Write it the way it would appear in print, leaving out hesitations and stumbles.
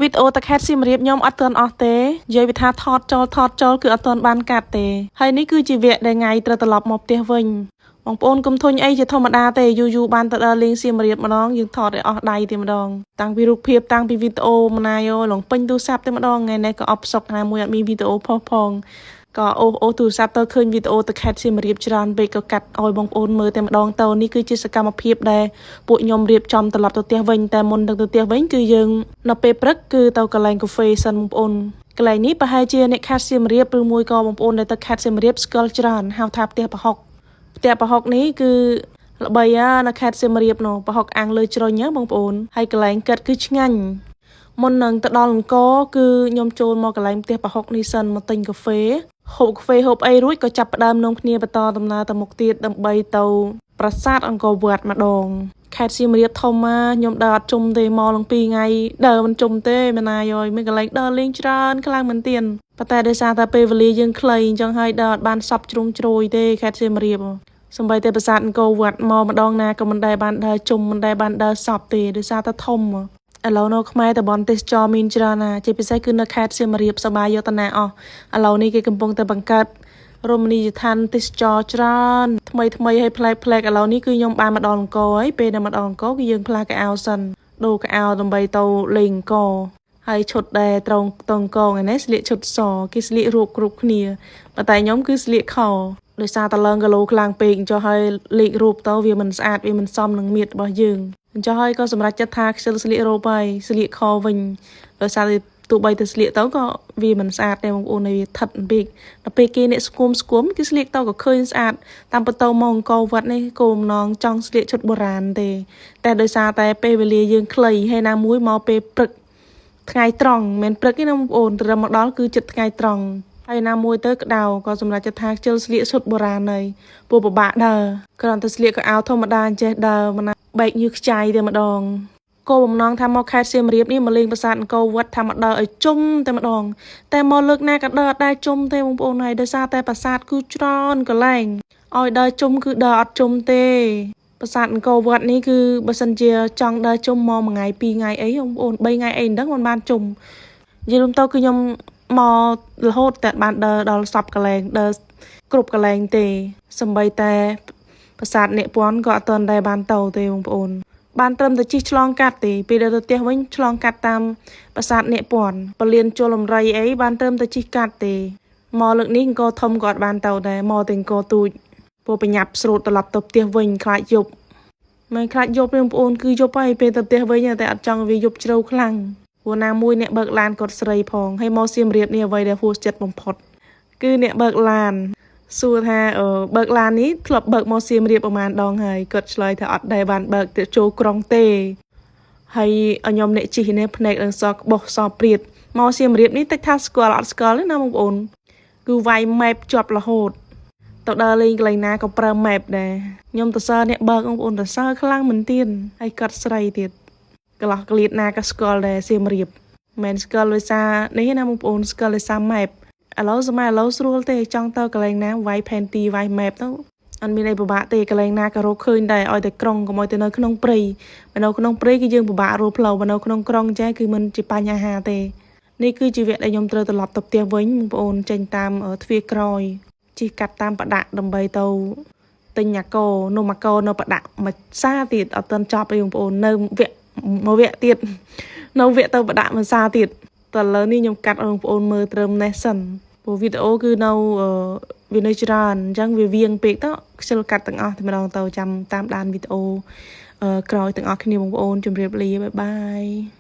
វីដេអូទៅខេត្តសៀមរាបខ្ញុំអត់ទាន់អស់ទេនិយាយវាថាថតចូលថតចូលគឺអត់ទាន់បានកាត់ទេហើយនេះគឺជាវគ្គដែលថ្ងៃត្រូវត្រឡប់មកផ្ទះវិញបងប្អូនកុំធុញអីជាធម្មតាទេយូរយូរបានទៅដល់លេងសៀមរាបម្ដងយើងថតឲ្យអស់ដៃទេម្ដងតាំងពីរូបភាពតាំងពីវីដេអូម្នាយអូឡងពេញទូរស័ព្ទទេម្ដងថ្ងៃនេះក៏អផ្សុកណាមួយអត់មានវីដេអូផុសផងក៏អូសអូសទូរស័ព្ទទៅឃើញវីដេអូទៅខេត្តសៀមរាបច្រើនពេកក៏កាត់ឲ្យបងប្អូនមើលតែម្ដងទៅនេះគឺជាសកម្មភាពដែលពួកខ្ញុំរៀបចំត្រឡប់ទៅផ្ទះវិញតែមុននឹងទៅផ្ទះវិញគឺយើងនៅពេលព្រឹកគឺទៅកន្លែងកាហ្វេសិនបងប្អូនកន្លែងនេះប្រហែលជាអ្នកខេត្តសៀមរាបឬមួយក៏បងប្អូនដែលទៅខេត្តសៀមរាបស្គាល់ច្រើនហៅថាផ្ទះប្រហុកផ្ទះប្រហុកនេះគឺល្បីនៅខេត្តសៀមរាបនោះប្រហុកអាំងលើជ្រុញណាបងប្អូនហើយកន្លែងកាត់គឺឆ្ងាញ់មុននឹងទៅដល់អង្គរគឺខ្ញុំចូលមកកន្លែងផ្ទះប្រហុកនេះសិនមកទិញកាហ្វេហូបកាហ្វេហូបអីរួចក៏ចាប់ផ្ដើមនាំគ្នាបន្តដំណើរទៅមុខទៀតដើម្បីទៅប្រាសាទអង្គរវត្តម្ដងខេត្តសៀមរាបធំណាខ្ញុំដើរអត់ជុំទេមកឡើង2ថ្ងៃដើរមិនជុំទេមែនណាយមានកន្លែងដើរលេងច្រើនខ្លាំងមែនទៀនប៉ុន្តែដោយសារតែពេលវេលាយើងខ្លីអញ្ចឹងហើយដើរអត់បានសពជ្រុងជ្រោយទេខេត្តសៀមរាបសំបីតែប្រាសាទអង្គរវត្តមកម្ដងណាក៏មិនដែលបានដើរជុំមិនដែលបានដើរសពទេដោយសារតែធំឥឡូវនៅខ្មែរតំបន់ទេសចរមានច្រើនណាស់ជាពិសេសគឺនៅខេត្តសៀមរាបសបាយយោតនាអស់ឥឡូវនេះគេកំពុងតែបង្កើតរមណីយដ្ឋានទេសចរច្រើនថ្មីថ្មីហើយប្លែកប្លែកឥឡូវនេះគឺខ្ញុំបានមកដល់អង្គរហើយពេលដែលមកដល់អង្គរគឺយើងផ្លាស់កៅអៅសិនដូរកៅអៅដើម្បីទៅលេងអង្គរហើយឈុតដែលត្រង់តអង្គថ្ងៃនេះស្លៀកឈុតសគេស្លៀករូបគ្រប់គ្នាប៉ុន្តែខ្ញុំគឺស្លៀកខោដោយសារតឡើងគីឡូខ្លាំងពេកអញ្ចឹងហើយលេខរូបទៅវាមិនស្អាតវាមិនសមនឹងមៀតរបស់យើងអញ្ចឹងហើយក៏សម្រេចចិត្តថាខ្ជិលស្លៀករ៉ូបហើយស្លៀកខវិញដោយសារតែទោះបីទៅស្លៀកទៅក៏វាមិនស្អាតដែរបងប្អូនវាថិតបន្តិចដល់ពេលគេអ្នកស្គមស្គមគេស្លៀកទៅក៏ឃើញស្អាតតាមពិតទៅមកអង្គរវត្តនេះគោលបំណងចង់ស្លៀកឈុតបុរាណទេតែដោយសារតែពេលវេលាយើងខ្លីហើយណាមួយមកពេលព្រឹកថ្ងៃត្រង់មិនព្រឹកទេណាបងប្អូនត្រឹមមកដល់គឺចិត្តថ្ងៃត្រង់ហើយណាមួយទៅក្តៅក៏សម្រាប់ចិត្តថាខ្ជិលស្លៀកឈុតបុរាណហើយពួកពិបាកដើរគ្រាន់តែស្លៀកកៅអៅធម្មតាអញ្ចេះដើរមិនណាបែកញើសខ្ចីតែម្ដងគោលបំណងថាមកខេត្តសៀមរាបនេះមកលេងប្រាសាទអង្គរវត្តថាមកដើរឲ្យជុំតែម្ដងតែមកលើកណាក៏ដើរអត់ដែរជុំទេបងប្អូនហើយដោយសារតែប្រាសាទគឺច្រើនកន្លែងឲ្យដើរជុំគឺដើរអត់ជុំទេប្រាសាទអង្គរវត្តនេះគឺបើសិនជាចង់ដើរជុំមកមួយថ្ងៃពីរថ្ងៃអីបងប្អូន3ថ្ងៃអីមិនដឹងមិនបានជុំនិយាយរួមទៅគឺខ្ញុំមករហូតតែបានដើរដល់សពកន្លែងដើរគ្រប់កន្លែងទេសំបីតែប្រាសាទនាគព័ន្ធក៏អត់ទាន់ដែរបានទៅទេបងប្អូនបានត្រឹមតែជិះឆ្លងកាត់ទេពេលដល់ទៅផ្ទះវិញឆ្លងកាត់តាមប្រាសាទនាគព័ន្ធពលានជលំរៃអីបានត្រឹមតែជិះកាត់ទេមកលើកនេះអង្គរធំក៏អត់បានទៅដែរមកតែអង្គរទូចពួកបញ្ញាប់ស្រូតត្រឡប់ទៅផ្ទះវិញខ្លាចយប់មិនខ្លាចយប់ទេបងប្អូនគឺយប់ហើយពេលទៅផ្ទះវិញតែអត់ចង់វាយប់ជ្រៅខ្លាំងព្រោះណាមួយអ្នកបើកឡានគាត់ស្រីផងហើយមកសៀមរាបនេះអ្វីដែលហួសចិត្តបំផុតគឺអ្នកបើកឡានសួរថាបើកឡាននេះធ្លាប់បើកមកសៀមរាបប្រហែលដងហើយគាត់ឆ្លើយថាអត់ដែលបានបើកទៅចូលក្រុងទេហើយខ្ញុំអ្នកជិះនេះភ្នែកនឹងសក្បុសសព្រាតមកសៀមរាបនេះតិចថាស្គាល់អត់ស្គាល់ទេណាបងប្អូនគឺវាយ map ជាប់រហូតទៅដើរលេងកន្លែងណាក៏ប្រើ map ដែរខ្ញុំទៅសើអ្នកបើកបងប្អូនទៅសើខ្លាំងមែនទៀនហើយគាត់ស្រីទៀតកន្លោះក្លៀតណាក៏ស្គាល់ដែរសៀមរាបមិនស្គាល់ដោយសារនេះណាបងប្អូនស្គាល់ដោយសារ map ឥឡូវសម័យឥឡូវស្រួលទេចង់ទៅកន្លែងណាវាយផែនទីវាយ map ទៅអត់មានអីពិបាកទេកន្លែងណាក៏រកឃើញដែរឲ្យតែក្រុងកុំឲ្យទៅនៅក្នុងព្រៃបើនៅក្នុងព្រៃគឺយើងពិបាករកផ្លូវបើនៅក្នុងក្រុងចេះគឺមិនជាបញ្ហាទេនេះគឺជាវគ្គដែលខ្ញុំត្រូវត្រឡប់ទៅផ្ទះវិញបងប្អូនចេញតាមទ្វារក្រោយជិះកាត់តាមប្រដាក់ដើម្បីទៅទិញអាកោនំអាកោនៅប្រដាក់មួយសាទៀតអត់ទាន់ចប់ទេបងប្អូននៅវគ្គមួយវគ្គទៀតនៅវគ្គទៅប្រដាក់មួយសាទៀតតើឥឡូវនេះខ្ញុំកាត់ឲ្យបងប្អូនមើលត្រឹមនេះសិនព្រោះវីដេអូគឺនៅវានៅច្រើនអញ្ចឹងវាវៀងពេកទៅខ្ជិលកាត់ទាំងអស់តែម្ដងទៅចាំតាមដានវីដេអូក្រោយទាំងអស់គ្នាបងប្អូនជម្រាបលា bye bye.